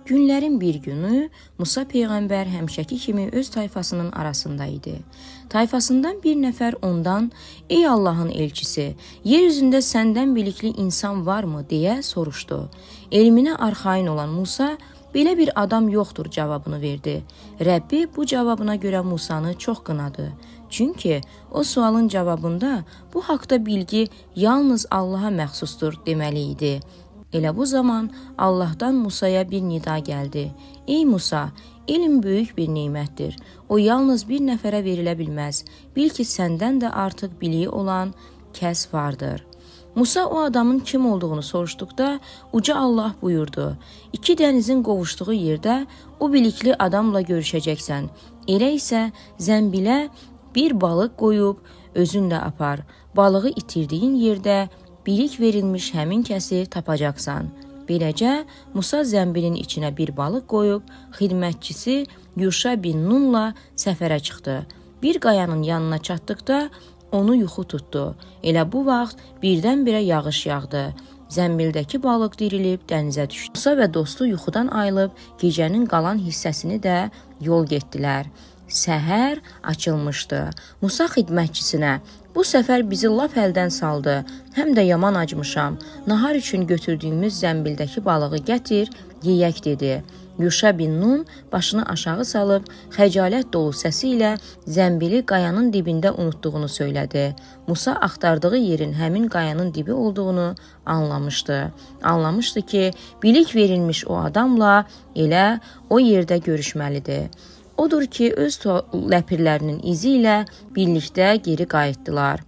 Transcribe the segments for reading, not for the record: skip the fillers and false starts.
Günlərin bir günü Musa peyğəmbər həmişəki kimi öz tayfasının arasında idi. Tayfasından bir nəfər ondan, "Ey Allahın elçisi, yer üzündə səndən bilikli insan varmı?" deyə soruşdu. Elminə arxayın olan Musa, "Belə bir adam yoxdur" cavabını verdi. Rəbbi bu cavabına görə Musanı çox qınadı. Çünki o sualın cavabında bu haqda bilgi yalnız Allaha məxsusdur deməli idi. Elə bu zaman Allahdan Musaya bir nida gəldi. Ey Musa, elm böyük bir nemətdir. O yalnız bir nəfərə verilə bilməz. Bil ki, səndən də artıq biliyi olan kəs vardır. Musa o adamın kim olduğunu soruşduqda Uca Allah buyurdu. İki dənizin qovuşduğu yerdə o bilikli adamla görüşəcəksən. Elə isə zənbilə bir balıq qoyub özünlə apar. Balığı itirdiyin yerdə bilik verilmiş həmin kəsi tapacaqsan. Beləcə, Musa zənbilin içinə bir balıq qoyub, xidmətçisi Yuşa bin Nunla səfərə çıxdı. Bir qayanın yanına çatdıqda onu yuxu tutdu. Elə bu vaxt birdən-birə yağış yağdı. Zənbildəki balıq dirilib dənizə düşdü. Musa və dostu yuxudan ayılıb gecənin qalan hissəsini də yol getdilər. Səhər açılmışdı. Musa xidmətçisinə, "Bu səfər bizi lap əldən saldı, həm də yaman acmışam. Nahar üçün götürdüyümüz zənbildəki balığı gətir, yeyək" dedi. Yuşa bin Nun başını aşağı salıb xəcalət dolu səsi ilə zənbili qayanın dibində unutduğunu söylədi. Musa axtardığı yerin həmin qayanın dibi olduğunu anlamışdı. Anlamışdı ki, bilik verilmiş o adamla elə o yerdə görüşməlidir. Odur ki, öz ləpirlərinin izi ilə birlikdə geri qayıtdılar.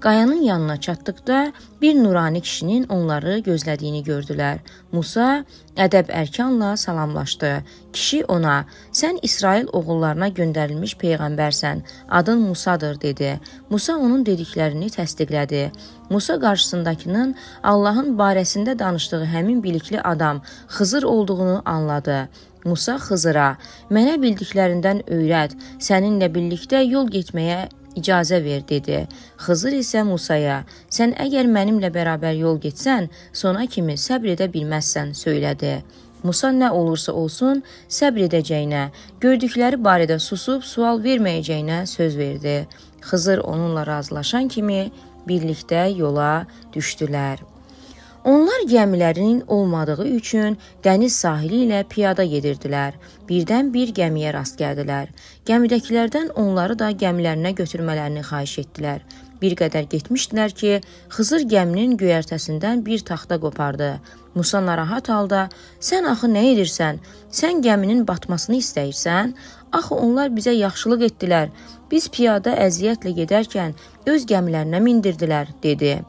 Qayanın yanına çatdıqda bir nurani kişinin onları gözlədiyini gördülər. Musa ədəb-ərkanla salamlaşdı. Kişi ona, "Sən İsrail oğullarına göndərilmiş peyğəmbərsən, adın Musadır" dedi. Musa onun dediklərini təsdiqlədi. Musa qarşısındakının Allahın barəsində danışdığı həmin bilikli adam Xızır olduğunu anladı. Musa Xızıra, "Mənə bildiklərindən öyrət, səninlə birlikdə yol getməyə icazə ver" dedi. Xızır isə Musaya, "Sən əgər mənimlə bərabər yol getsən, sona kimi səbr edə bilməzsən" söylədi. Musa nə olursa olsun səbr edəcəyinə, gördükləri barədə susub sual verməyəcəyinə söz verdi. Xızır onunla razılaşan kimi birlikdə yola düşdülər. Onlar gəmilərinin olmadığı üçün dəniz sahili ilə piyada gedirdilər. Birdən bir gəmiyə rast gəldilər. Gəmidəkilərdən onları da gəmilərinə götürmələrini xahiş etdilər. Bir qədər getmişdilər ki, Xızır gəminin göyərtəsindən bir taxta qopardı. Musa narahat halda, "Sən axı nə edirsən? Sən gəminin batmasını istəyirsən? Axı onlar bizə yaxşılıq etdilər. Biz piyada əziyyətlə gedərkən öz gəmilərinə mindirdilər" dedi.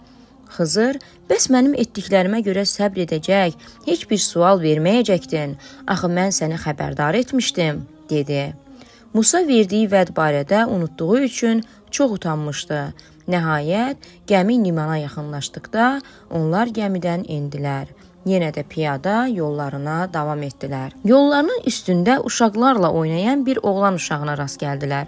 Xızır, "Bəs mənim etdiklərimə görə səbr edəcək, heç bir sual verməyəcəkdin. Axı mən səni xəbərdar etmişdim" dedi. Musa verdiyi vəd barədə unutduğu üçün çox utanmışdı. Nəhayət, gəmi limana yaxınlaşdıqda onlar gəmidən endilər. Yenə də piyada yollarına davam etdilər. Yollarının üstündə uşaqlarla oynayan bir oğlan uşağına rast gəldilər.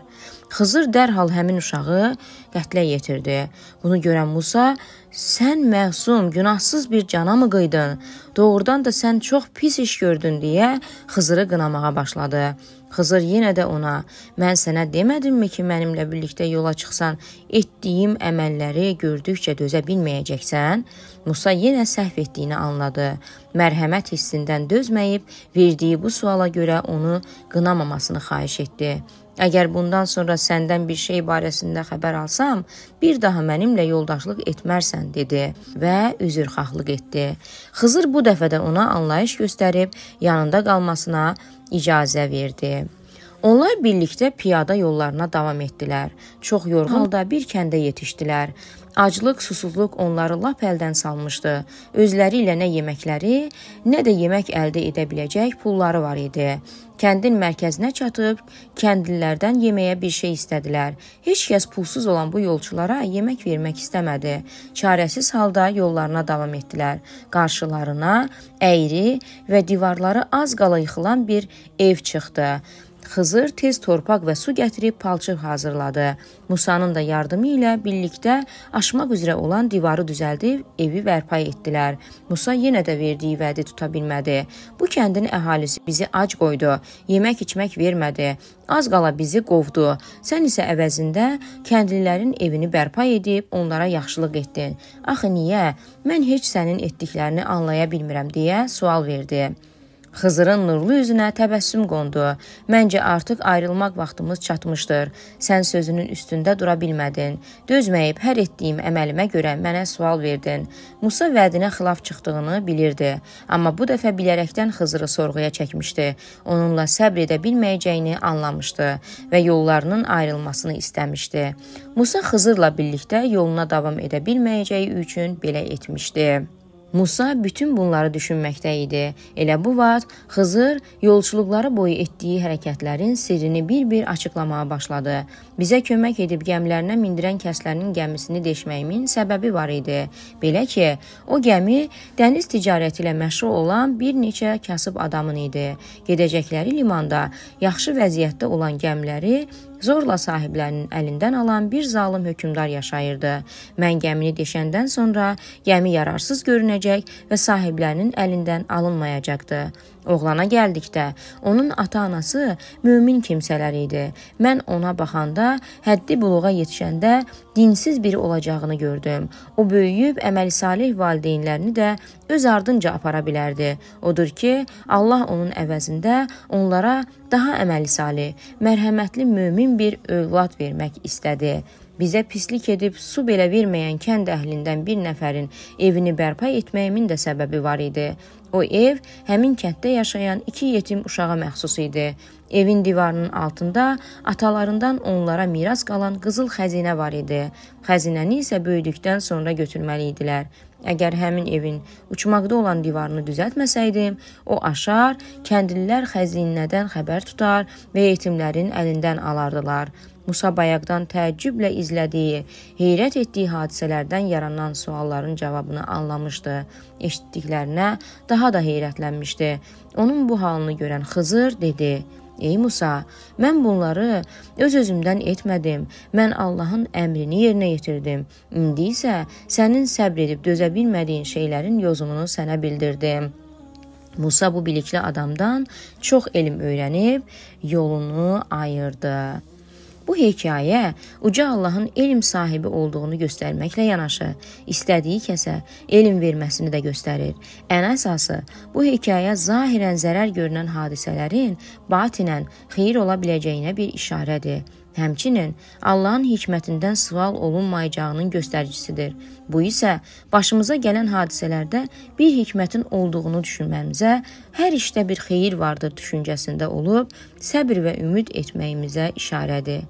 Xızır dərhal həmin uşağı qətlə yetirdi. Bunu görən Musa, "Sən məsum, günahsız bir cana mı qıydın? Doğrudan da sən çox pis iş gördün" deyə Xızırı qınamağa başladı. Xızır yenə də ona, "Mən sənə demədimmi ki, mənimlə birlikdə yola çıxsan, etdiyim əməlləri gördükcə dözə bilməyəcəksən?" Musa yenə səhv etdiyini anladı. Mərhəmət hissindən dözməyib, verdiyi bu suala görə onu qınamamasını xahiş etdi. "Əgər bundan sonra səndən bir şey barəsində xəbər alsam, bir daha mənimlə yoldaşlıq etmərsən" dedi və üzrxahlıq etdi. Xızır bu dəfə də ona anlayış göstərib yanında qalmasına icazə verdi. Onlar birlikdə piyada yollarına davam etdilər. Çox yorğun halda bir kəndə yetişdilər. Aclıq, susuzluq onları lap əldən salmışdı. Özləri ilə nə yeməkləri, nə də yemək əldə edə biləcək pulları var idi. Kəndin mərkəzinə çatıb, kəndlilərdən yeməyə bir şey istədilər. Heç kəs pulsuz olan bu yolçulara yemək vermək istəmədi. Çarəsiz halda yollarına davam etdilər. Qarşılarına əyri və divarları az qala yıxılan bir ev çıxdı. Xızır tez torpaq və su gətirib palçıq hazırladı. Musanın da yardımı ilə birlikdə aşmaq üzrə olan divarı düzəldib evi bərpa etdilər. Musa yenə də verdiyi vədi tuta bilmədi. Bu kəndin əhalisi bizi ac qoydu, yemək içmək vermədi, az qala bizi qovdu. Sən isə əvəzində kəndlilərin evini bərpa edib onlara yaxşılıq etdin. Axı niyə? Mən heç sənin etdiklərini anlaya bilmirəm deyə sual verdi. Xızırın nurlu üzünə təbəssüm qondu. Məncə artıq ayrılmaq vaxtımız çatmışdır. Sən sözünün üstündə dura bilmədin. Dözməyib hər etdiyim əməlimə görə mənə sual verdin. Musa vədinə xilaf çıxdığını bilirdi. Amma bu dəfə bilərəkdən Xızırı sorğuya çəkmişdi. Onunla səbr edə bilməyəcəyini anlamışdı və yollarının ayrılmasını istəmişdi. Musa Xızırla birlikdə yoluna davam edə bilməyəcəyi üçün belə etmişdi. Musa bütün bunları düşünməkdə idi. Elə bu vaxt Xızır yolçuluqları boyu etdiyi hərəkətlərin sirrini bir-bir açıqlamağa başladı. Bizə kömək edib gəmilərinə mindirən kəslərinin gəmisini deşməyimin səbəbi var idi. Belə ki, o gəmi dəniz ticarəti ilə məşğul olan bir neçə kasıb adamın idi. Gedəcəkləri limanda yaxşı vəziyyətdə olan gəmiləri zorla sahiblərinin əlindən alan bir zalım hökmdar yaşayırdı. Mən gəmini deşəndən sonra gəmi yararsız görünəcək və sahiblərinin əlindən alınmayacaqdı. Oğlana gəldikdə onun ata-anası mömin kimsələr idi. Mən ona baxanda, həddi buluğa yetişəndə dinsiz biri olacağını gördüm. O böyüyüb əməli salih valideynlərini də öz ardınca apara bilərdi. Odur ki, Allah onun əvəzində onlara daha əməli salih, mərhəmətli mömin bir övlad vermək istədi. Bizə pislik edib su belə verməyən kənd əhlindən bir nəfərin evini bərpa etməyimin də səbəbi var idi. O ev həmin kənddə yaşayan 2 yetim uşağa məxsus idi. Evin divarının altında atalarından onlara miras qalan qızıl xəzinə var idi. Xəzinəni isə böyüdükdən sonra götürməli idilər. Əgər həmin evin uçmaqda olan divarını düzəltməsəydim, o aşar, kəndlilər xəzinədən xəbər tutar və yetimlərin əlindən alardılar. Musa bayaqdan təəccüblə izlədiyi, heyrət etdiyi hadisələrdən yaranan sualların cavabını anlamışdı. Eşitdiklərinə daha da heyrətlənmişdi. Onun bu halını görən Xızır dedi: Ey Musa, mən bunları öz-özümdən etmədim. Mən Allahın əmrini yerinə yetirdim. İndi isə sənin səbr edib dözə bilmədiyin şeylərin yozumunu sənə bildirdim. Musa bu bilikli adamdan çox elm öyrənib yolunu ayırdı. Bu hekayə uca Allahın elm sahibi olduğunu göstərməklə yanaşı, istədiyi kəsə elm verməsini də göstərir. Ən əsası, bu hekayə zahirən zərər görünən hadisələrin batinən xeyir ola biləcəyinə bir işarədir. Həmçinin Allahın hikmətindən sual olunmayacağının göstəricisidir. Bu isə başımıza gələn hadisələrdə bir hikmətin olduğunu düşünməmizə, hər işdə bir xeyir vardır düşüncəsində olub, səbir və ümid etməyimizə işarədir.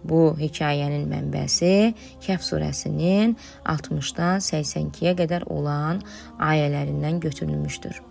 Bu hekayənin mənbəsi Kəhf surəsinin 60-dan 82-yə qədər olan ayələrindən götürülmüşdür.